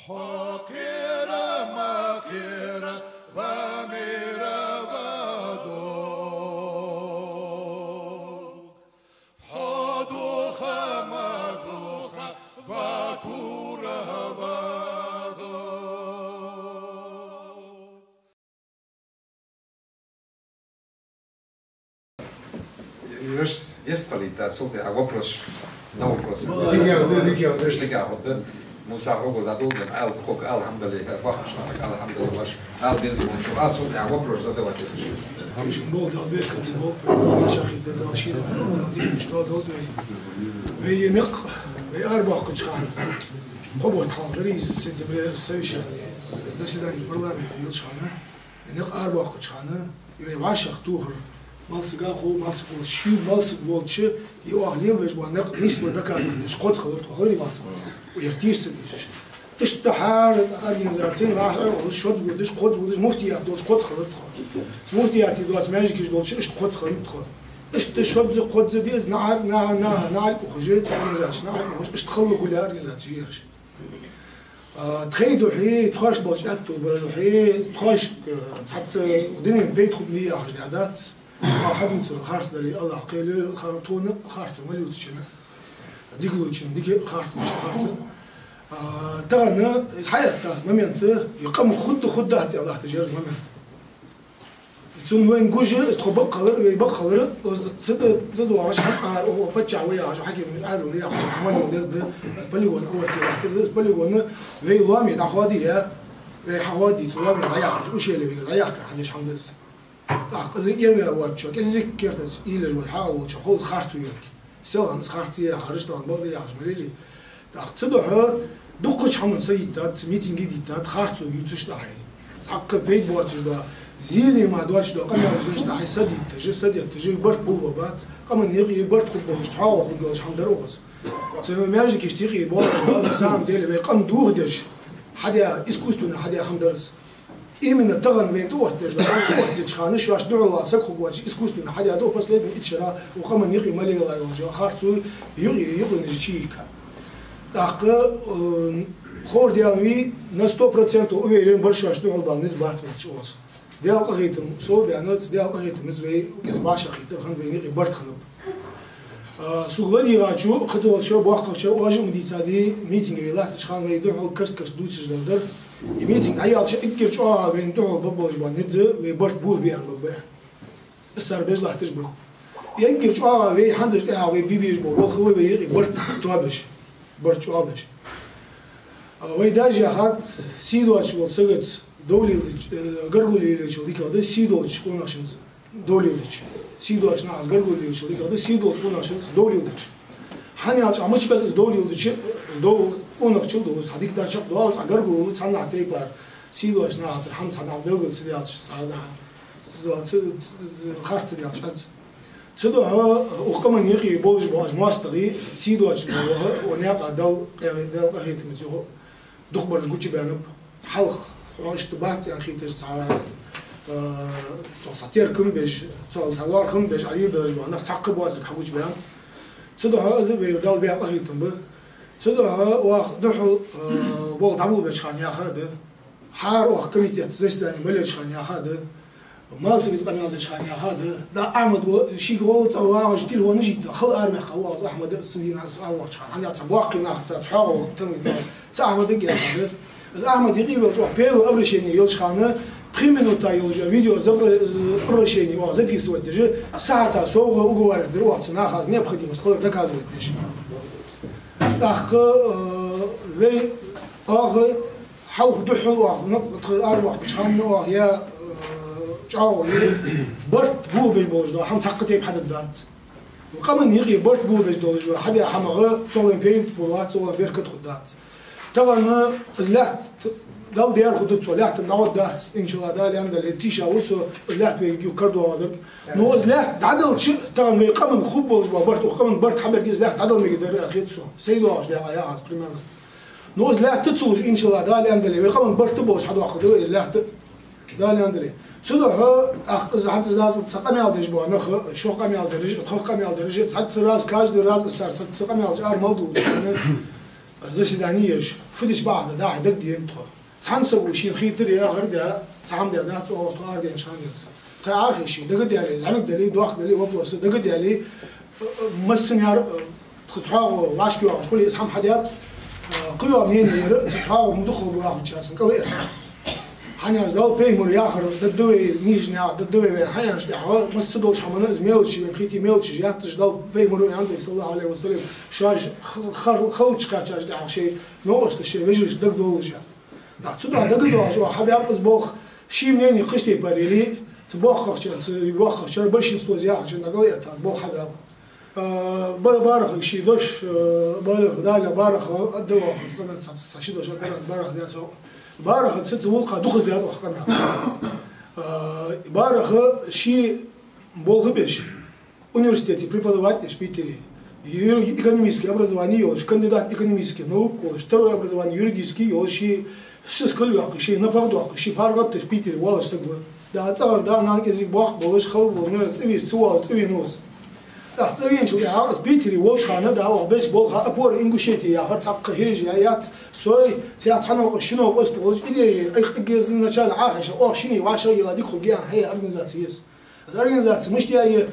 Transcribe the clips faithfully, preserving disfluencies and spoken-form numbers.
Хьо кхера ма кхера, ва мера ва дог. Хьо духа ма духа, ва кура ва дог. Еш, ес хилийта, цул тӀехьа вопрос, на вопрос. Дика, дика, дика. Дика, вот, да. Муса хьогал дӀадолда, ала, кхока, алхьамдулиллахӀ, бахаш нах, алхьамдулиллахӀ, ваш, ала, безам болаш, ала, цул тӀехьа вопрос задавать еш. Шун болх Дала беркате болба, Дала шахида, Дала шийна, Дала дика, что Дала тӀе. Вай никъ, вай арабоаккхача хана. Кхо бутт хьалха дар из, сентябре совещание, заседание парламента йолча хана. Никъ арабоаккхача хана, вай вӀашагӀтохар, малсага хов, малсаг волча, ший малсаг волча, из оаха лелабеш бола никъ нийсбар доказывать деш кхозза хилар тхо, хиларий, малсаг? Ер тешаш ца дезаш. Иштта хӀара организаци, нах а шозза гургдеш, кхозза гургдеш, муфтият долча кхозза хилар тхо. Муфтияте доаца маьждигаш долча иштта кхозза хилар тхо. Иштта шозза, кхозза деза, наӀар, наӀар, наӀар, наӀар ухаш, цу организацеш наӀар ухаш, иштта хала гулъяь организацеш я ераш. А, тхоай духьа, тхоашта болча аьттув ба духьа, тхоашка, э, цхьацца дунен пайда хургья яхаш дӀадац. Ма хьадувцар харц дале, АллахӀ кхел йойла, хар-, тхона харцо ма лувцачунна. Дика лувчунна дика, харц лувчунна харц. А, тахан из хьаэтта момент, из къам хургда, хургдац аьнна латташ яр из момент. Цунна вайна гуш, из тхо бакъ хилар, вай бакъ хилар, из ца да, да доагӀаш хӀама, а, о, паччахь ва яхаш, хьаким Ӏаьдал да яхаш, хӀама леладер да, из полигон аварте латтар да, из полигон вай лоаме дӀахоадае, вай хьахоадае цу лоаме дӀаяхаш, ущелье вайга дӀаяхкар хьадеш хӀама да из. ТӀаккха из эрве воацачо, кӀезига кертаца уйла еш вола хьаькъал волчо хов из харцо йолга. Селхан из харц я яхараш, тахан бакъда яхаш ма лелий. ТӀаккха цудухьа дуккхача хӀаман са йиттад, цу митинге диттад, харцо ювцаш дӀахьо. Цхьаккха пайда боацаш дола, зийна мара доацаш дола къамаьлаш деш дӀахьо, са дитташ, са детташ, барт бу ба бац, къаман юкъе барт хургболаш цхьоагӀо хургйолаш хӀама дар укхаза. Цу маьждигашта юкъе болаш, на самом деле, вай къам дохадеш, хьадаь, искусственно хьадаь хӀама дар из. Именно тахан вайна тӀаоттадеш дола, тӀаоттадеча хана шоашта духьал вала саг хургвоацаш, искусственно хьадаь да последний итт шера, укх къаман юкъе ма лела йолаш, харцо юкъе, юкъе нижа чийка. ТӀаккха, э, ховргда аьнна вий, на сто процентов уверен бар, шоашта духьал бала низ бац мотташ укхаза. Даьла къахетам совбаьннац, Даьла къахетамца вай кӀезига башха хетар хиннад, вайна юкъе барт хиннаб. А, сога ладийгӀачо, кхы долчо, боккхагӀчо, оаш а ма дийцадий, митинге вай латтача хана вай духьал каст-каста дувцаш дар дар. Из митинг дӀаяьлча, эггара чӀоагӀа вайна духьал бергболаш бола низ вай барт бохабе аьнна бергба аьнна. Из цар беш латташ ба. Эггара чӀоагӀа вай хӀанзарча тӀехьагӀа вай бе безаш бола болх ба вай юкъе барт тоабеш, барт чӀоагӀбеш. А, вай даже яхад, сий доацаш волча сагаца дов леладича, э, гаргало лелачул дикагӀа да сий долча къонахчунца дов леладича. Сий доацача нахаца гаргало лелачул дикагӀа да сий долча къонахчунца дов леладича. ХӀана аьлча, Ӏа мича беза из дов леладича, из дов къонахчал да, цхьа дика да чакхдоал, цхьа гаргало, цхьаннахьа тайпара сий доацача нахацара хӀама цхьа нах белгал ца даьлча, цхьа нах, ц-, ц-, ц-, харц ца даьлча хӀанз. Цудухьа укх къаман юкъе болаш бола моастагӀий, сий доацаш бола, укх наькъа Дала къа-, Дала къахетамца юха дукхагӀбараш гучабаьннаб. Хьалха, хьо иштта бац аьнна хеташ цхьа, э, цох цхьа теркам беш, цох цхьа лоархӀам беш, Ӏарбелаш бола нах цхьаккха боацарг хьагучабаьннаб. Цудухьа из а вай Дала баь къахетам ба. Цудухьа оаха духьал, э, болх дӀаболабеча хана яха а да. ХӀара оаха комитета заседани ма лелача хана яха а да. Малсагаца къамаьл деча хана яха а да. Да, Ахьмад ва, шийга гӀолла цӀа вагӀаш телефонаш йитта, хала араваьккха ва из Ахьмад, цу дийнахьа из араваьннача хана. ХӀана аьлча цхьа боккхий нах, цхьа чӀоагӀа гӀулакх тарлуш. Цу Ахьмадага яха а да. Из Ахьмад юкъе велча, оаха первое обращение йолча хана, пхи минута йолаш видео запра-, обращение оаха записывать деш, сахьата совгӀа уговаривать дир оаха цу наха, необходимость хилар доказывать деш. ТӀаккха, э, вай, оаха хьалха духьал оаха, ну, тха арабоаккхача хана оаха я, э, чӀоагӀо я, барт бохабеш болаш дола хӀама цхьаккха тайпа хьадаргдац. Къаман юкъе барт бохабеш долаш дола хьадаь хӀамах цу вайна пайда хургвац, цу вайна беркат хургдац. Тахан из лаьтта Дала дер хургда, цу лаьттан дӀагӀоргдац, иншаллахӀ, Дала аьнна дале, тийша ва со, из лаьтта вайга юха карадоагӀаргдар. Но из лаьтта дӀаделча, тахан вай къаман хургболаш бола барт, укх къаман барт хьабергдар, из лаьтта дӀадала мегаш дар аьнна хет сона. Сай доагӀача даькъа яхац примерно. Но из лаьтта ца луш, иншаллахӀ, Дала аьнна дале, вай къаман барт а болаш хьадоаккхаргда вай из лаьтта. Дала аьнна дале. Цудухьа, тӀаккха из хӀанз из даза цхьа къамаьл деш бола нах, шох къамаьл дараш, тхох къамаьл дараш, цхьацца раз, каждый раз из цар цхьацца къамаьлаш ара мел дуллача хана, заседани еш, фу дича бакъахьа да, дӀахо дагадеанад тхо. Цхьан саго шийна хийтар яхар да, цхьа хӀама да, да, цо оаха тхо арадаьннача хана денз. Тхоай Ӏохайше, дагадале, зӀамига дале, доккха дале, вопрос, дагадале, э, э, массане а, э, тха цхьоагӀо вӀашкайоагӀаш хуле, из хӀама хьадаьд, э, кхыйола мнени яр, цу цхьоагӀо хӀама дукхагӀа бу яхачарна кӀал а яьхад. ХӀана аьлча Даьла пайхамара яхар, дадда вай нийсача наькъа, дадда вай вайна хьаяьннача тӀехьа, массадолча хӀаман из мелочи, вай хетий мелочи яц уж, Даьла пайхамара аьннад, саллаллахӀу Ӏалайхи ва саллам, шоаш ха-, ха-, халча кхаьчача тӀехьа шоай новкъосташа, шоай вежарашта дагадоалаш. ТӀаккха цудухьа дагадоалаш, оаха хьабаьб из болх, ший мнени кхыча тайпара яле, цу боккхагӀчар, цу боккхагӀчар, большинство из яхачун дагала а этта, из болх хьабаьб. Э, ба-, Барахага ший дош, э, Бараха, Дала Бараха, аддава хаза къамаьл, цхьа, цхьа ши дош, аддара аз Бараха дер цо. Бараха ца, ца вулкха дукхаза даьд оаха къамаьл. Э, Бараха ший болх беш, университете преподавать деш Питере, юр-, экономическое образование йолаш, кандидат экономических наук волаш, второе образование юридическое йолаш, ший ши скал йоаккхаш, ший напагӀа доаккхаш, ший паргӀата тӀа Питере воаллаш саг ва. Да, цӀагӀара да-нана кӀезига боккха болаш, хала бола, ну, цӀи веш, ца воалаш, цӀи венав из. ТӀаккха цӀи веначул тӀехьагӀа из Питере волча хана, да, оаха беча болха «Опора Ингушетии» яхар цхьаккха хӀираж я, яц, сой, цхьа цхьа новкъост, ши новкъост волаш, идея, айх, айх изначально Ӏохайша, оаха шинне вӀашагӀъелла дика хургья аьнна хьаяь организаци я из. Из организаци мишта я,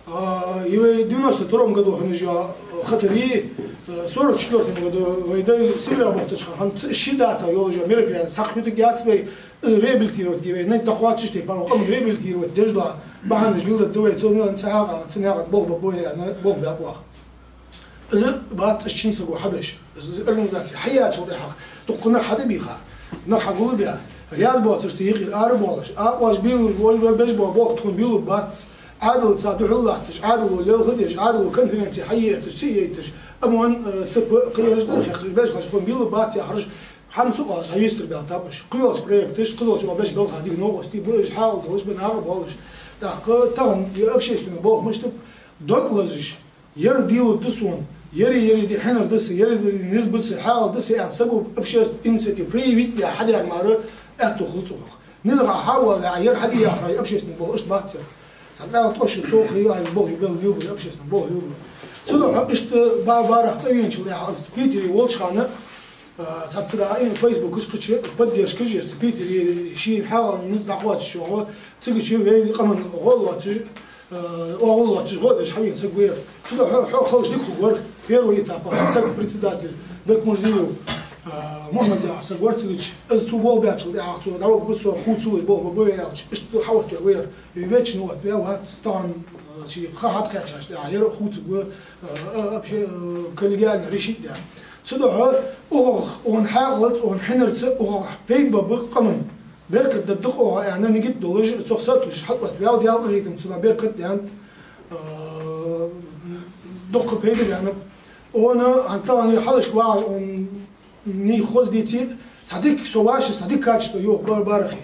а, и вай девяносто втором году хинна йола хатар я, а, сорок четвёртом году вай дай Сибре бахийтача хана, ц-, ши датагӀа йола йола мероприяти сахьхьутаг яц вай, из реабилитировать де вай, най тӀакхоачаш тайпара къаман реабилитировать деш дола бахьанаш леладергда вай, цу наькъа, цу хьакъехьа, цу наькъа болх бергба вай аьнна, болх баьб оаха. Из бац из шин саго хьабеш. Из организаци хьаяьчул тӀехьагӀа дукха нах хьатӀабийха, нах хьагулбаь, раьза боацараш цу юкъера арабоалаш, а, оаш бийлуш бола, беш бола болх тхона бийлургбац, Ӏаьдалца духьал латташ, Ӏаьдало лелха деш, Ӏаьдало конференци хьаетташ, ца етташ, ОМОН, э, ЦП, кхыераш дӀахьекхаш, беш хилча тхона бийлургбац яхараш, хӀама ца оалаш, хьаюстарбаьлийтаб уж. Кхыйолча проекташца, кхыйолча оаха беш болха дика новкъостий ба уж, хьаькъал долаш ба наха боалаш. ТӀаккха тахан ер общественни болх мишта ба, дог лазаш, ер дийлургда сона, ер, ер ди хьинар да са, ер ди низ ба са, хьаькъал да са аьнна, саго общественни инициатива проявить даь хьадаьр мара аьттув хул цох. НизагӀа хьавоалаваь, ер хьаде яхар общественни болх иштта бац ер. Цхьа кӀал тӀа шу со хий, аз болх бел лелабу, общественни болх лелабу. Цудухьа иштта ба-, Барах цӀавеначул тӀехьагӀа из Питере волча хана, а, цхьацца да, э, Facebook-аш кхыча поддержка еш, цу Питере ший хьаькъал низ дӀакхоачаш йола, цига чу вай къаман гӀо лоацаш, э, оагӀув лоацаш гӀо деш хьавена саг вар. Цудухьа хьо, хьо халча дика хургвар, первый этапа, саг председатель Бекмурзиев, э, Мухьмад яхаш саг вар цигача. Из цо болх баьчул тӀехьагӀа цо дӀавигар со, хувцалуш болх бергба вай аьлча, иштта хьаоттаваь вар. Вай вечно оттаваь вац, тахан, э, ший ха хьатӀакхаьчача тӀехьагӀа ер хувцаргва, э, э, вообще, э, коллегиально решить даь. Цудухьа укхох, укхун хьаькъалца, укхун хьинарца укхох пайда ба къаман. Беркат дергда-кх оаха аьнна, нигат долаш, цох сатувсаш хьатӀаоттаваьв, Даьла къахетамца цунах беркат даьннад, э, дукха пайда баьннаб. Укхунна, хӀанз тахан хьалхашка вагӀаш, укхун нийя хоза деций, цхьа дика, со вӀаши цхьа дика качество йоах Бар-, Барахе.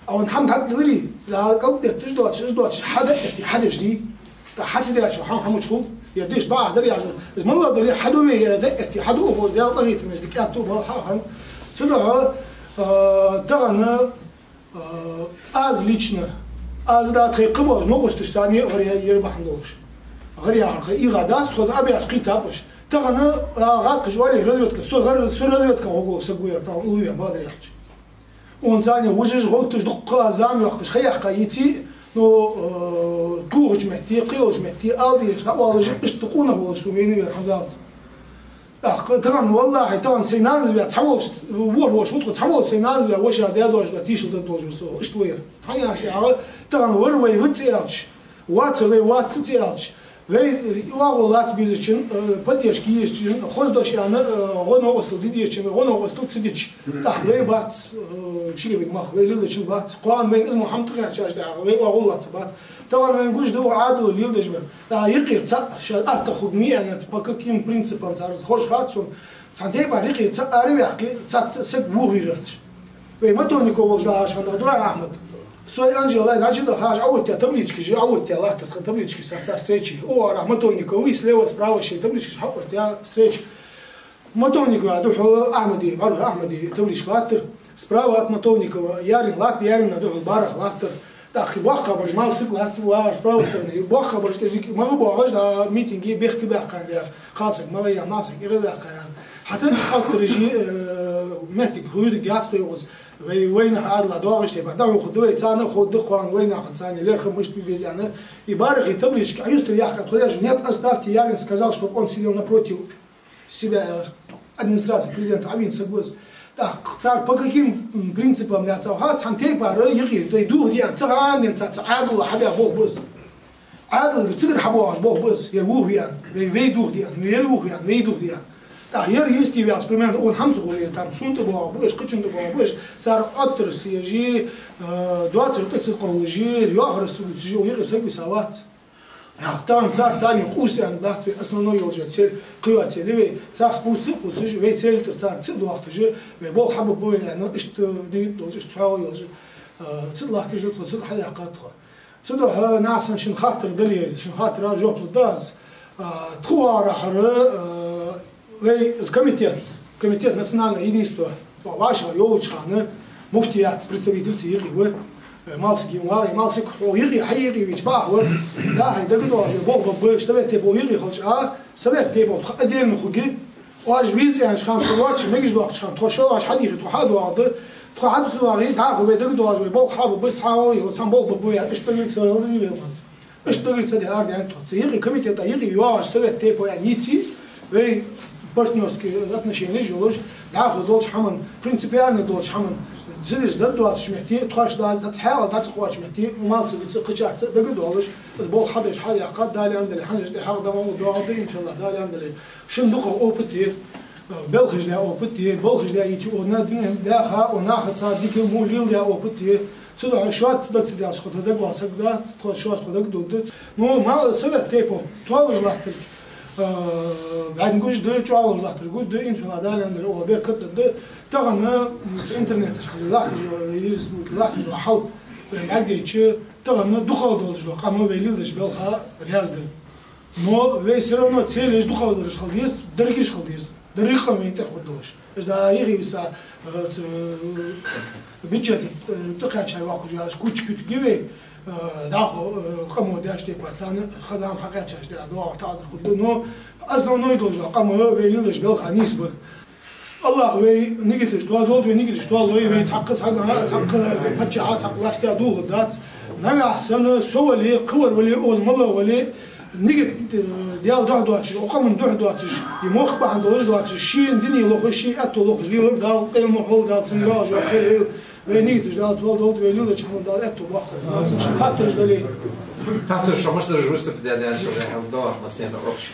А укхун хӀама дӀадиларе, за кӀалдетташ доацаш, из доацаш, хьадаь а этте, хьадеш дий. ТӀаккха хьа ца даьчо хӀама хӀама мича хул, ер деш бакъахьа дар яхаш. Из маллагӀа дале а хьаду вай, ер даь а этте, хьаду укхо, Даьла къахетамца дика аьттув бала хьа а хиннад. Цудухьа, а, тахан, а, аз лично, аз да тхоай кхыболча новкъосташца цхьана гӀар я-, яр бахьан долаш. ГӀар яхар кхы ийгӀа дац, тхона а баьча кхийттаб уж. Тахан, а, гӀазкхаша оале разведка, со гӀар-, со разведка гӀоргвола саг вар тахан уллув ваьнна, бакъдар аьлча. Укхунна цхьана вужаш, гӀовтташ, дукха зама йоаккхаш, ха яьккха йиций, ну, э, тухача метте, кхыйолча метте, ала дезаш, дӀаоалаш, иштта къонах волаш сона вена вар хӀанзалца. ТӀаккха тахан, валлахӀи, тахан сай нанас ваь цхьа волча, ворхӀ воша ва тхо, цхьа волча сай нанас ваь воша даь долаш да, тийшал дар долаш ва со, иштта вар. ХӀана аьлча, тахан вар вай ва ца аьлча, вац вай вац ца аьлча, вай, э, оагӀув лаца безачун, э, поддержка езачун, хоза дош аьнна, э, гӀо-новкъостал де дезачун, гӀо-новкъостал ца дича, тӀаккха вай бац, э, ши кепиг мах, вай лелачул бац. Кхоана вайна из мо хӀама тӀакхаьчача тӀехьагӀа вай оагӀув лоацаргбац. Тахан вайна гуш да укх Ӏаьдало леладеш бар. ТӀаккха юкъера цаӀ, шоай атта хургья аьнна, по каким принципам цар ховш хац сона. Цхьан тайпара юкъера цаӀ араваьккхе, цхьацца саг вохаве гӀерташ. Вай Матовников волча дӀахьажача хана, Дурай Ахьмад. Сой Анжелай, значит, хьажа Ӏооттаяь табличкаш, Ӏооттаяь латтар тха табличкаш цар, цар встречи. О, арахьа Матовникови, слева, справа шоай табличкаш хьаоттаяь встреча. Матовникова духьал Ахьмади, БӀаргӀа Ахьмади табличка латтар. Справа от Матовникова Ярин латтар, Ярина духьал БӀарах латтар. ТӀаккха боккхагӀбараш мел саг латтар, вагӀар справа стороны. БоккхагӀбараш кӀезига магӀа боагӀаш, да, митинге бехк баьккха яр. Кхалсаг магӀа я, маӀсаг ира баьккха яр. ХьатӀа оттараш, э, моттиг хургьяц-кх йоах аз, вай, вайнаха Ӏаьдала доагӀаш тайпара дӀахьу хургда вай, царна а ховргда-кх вайнаха царна лерхӀам мишта бе беза аьнна, из бархӀ табличка Ӏоюстара яхкад, тхо даже: «Нет, оставьте», я им сказал, чтоб он сидел напротив себя, э, администрации президента Ӏовийна саг ва из. ТӀаккха цар по каким, м, принципам лаьцав хьа, цхьан тайпара йикъе, дай духьа диан, ца гӀан ден ца, ца Ӏаьдало хьабаь болх ба из. Ӏаьдалга цигара хьабоагӀаш болх ба из, ер вухаве аьнна, вай, вай духьа диан, ер вухаве аьнна, вай духьа диан. ТӀаккха ер йисте ваьлча, примерно, он хӀама ца гур, там сона тӀабоагӀа ба уж, кхычунна тӀабоагӀа ба уж, цар оттараш ца еш, э, доацар тӀа ца кхоллаш, йоахараш ца дувцаш, укх юкъера саг висавац. Нах, тахан цар царна къувса аьнна дац вай основной йолча цель, кхыйола цель вай, цар спусса а кхувсаш, вай цели тӀара царна ца доахийташ, вай болх хьабергба вай аьнна, иштта дийна долаш, иштта цхьоагӀо йолаш, э, ца латташ да тхо, ца хьаяьккхад тхо. Цудухьа наха санна шун хаттар дале, шун хаттара жоп лургда аз. А, тха оагӀорахьара, а, вай из комитет, комитет национального единства, вӀашагӀйолча хана муфтият представительца юкъе ва, э, Малсагим вагӀа, Малсаг, хьо юкъе, хьай юкъе вийча бахьа ва, да, хьай дагадоагӀаш, болх бергба, совет тейпов юкъе хилча а, совет тейпов тха отдельно хургья, оаш виза аьннача хана, тхо лоацаш мегаш доахача хана, тхо шоаш хьадийхе, тхо хьадоагӀаргда, тхо хьадоагӀе, дӀахо вай дагадоагӀаш, вай болх хьабергба, цхьоагӀо йолаш, цхьан болх бергба вай аьнна, иштта дагара ца лелаш. Иштта дагара ца даь, аьнна тхо. Цу юкъе комитета юкъе йоагӀаш совет тейпов аьнна йийцай, вай партнёрски отношенеш йолаш, дӀахо долча хӀаман, принципиально долча хӀаман, зилис дар доацача метте, тхоаш дӀа, цхьаькха дӀа ца кхоачача метте, Малсагица, кхычарца дагадоалаш, из болх хьабеш хьаяьккхад, Дала аьнна дале, хьанаш тӀехьагӀа дӀа доагӀаргда, иншаллахӀ, Дала аьнна дале. Шун дукхагӀа опыт я, э, белхаш даь опыт я, болхаш даь йийцай, о, на дин даьха, о, нахаца дика-во леладаь опыт я. Цудухьа шоаш ца дага ца даьлча, тхо тӀа дагавала саг дац, тхо шоаш тхо дагадоагӀаргда. Ну, мал совет тейпов, тоалуш латтарг, э, бӀаргагуш да, чӀоагӀлуш латтарг гуш да, иншаллахӀ, Дала аьнна дале, о, беркат да. Тахан, м, цу интернеташ хьалха латташ йола, латташ йола хьал, вай бӀаргадайча, тахан дукхагӀа долаш дола къам вай леладеча балха раьза да. Но вай всё равно целаш дукхагӀдараш хила деза, дерригаш хила деза, деррига къам вайна тӀехьа хургдолаш. Уж дӀа юхе виса, э, ц-, э, бюджет, э, тӀакхаьча йоаккхаш йола куча куьтги вай, э, дӀахо, э, къамо деш тайпара, царна хазам хьакхаьчача дӀа доагӀа таӀазар хургда. Но основной долаш дола къам вай леладеча балха нийса ба. АллахӀа вай нигаташ тоадолда, вай нигаташ тоалой, вай цхьаккха, цхьаккха, цхьаккха паччахьа, цхьаккха лаьшта дулхур дац. Нагахьа санна со вале, кхывар вале, оза мала вале, нигат, э, Даьла духьа доацаш, укх къаман духьа доацаш, из мохк бахьан долаш доацаш, ший дине лохаш, ший аьттув лохаш лелар Дала къайле ма хилда, Дала цунна йоагӀаш йола кхел йойла. Вай нигаташ Дала тоадолда, вай леладеча хӀаман Дала аьттув боаккхалба. Малсаг, шун хаттараш дале. Хаттараш, шо массанахьа выступить даь, даьнна шо хьалдоагӀа массанахьа общий.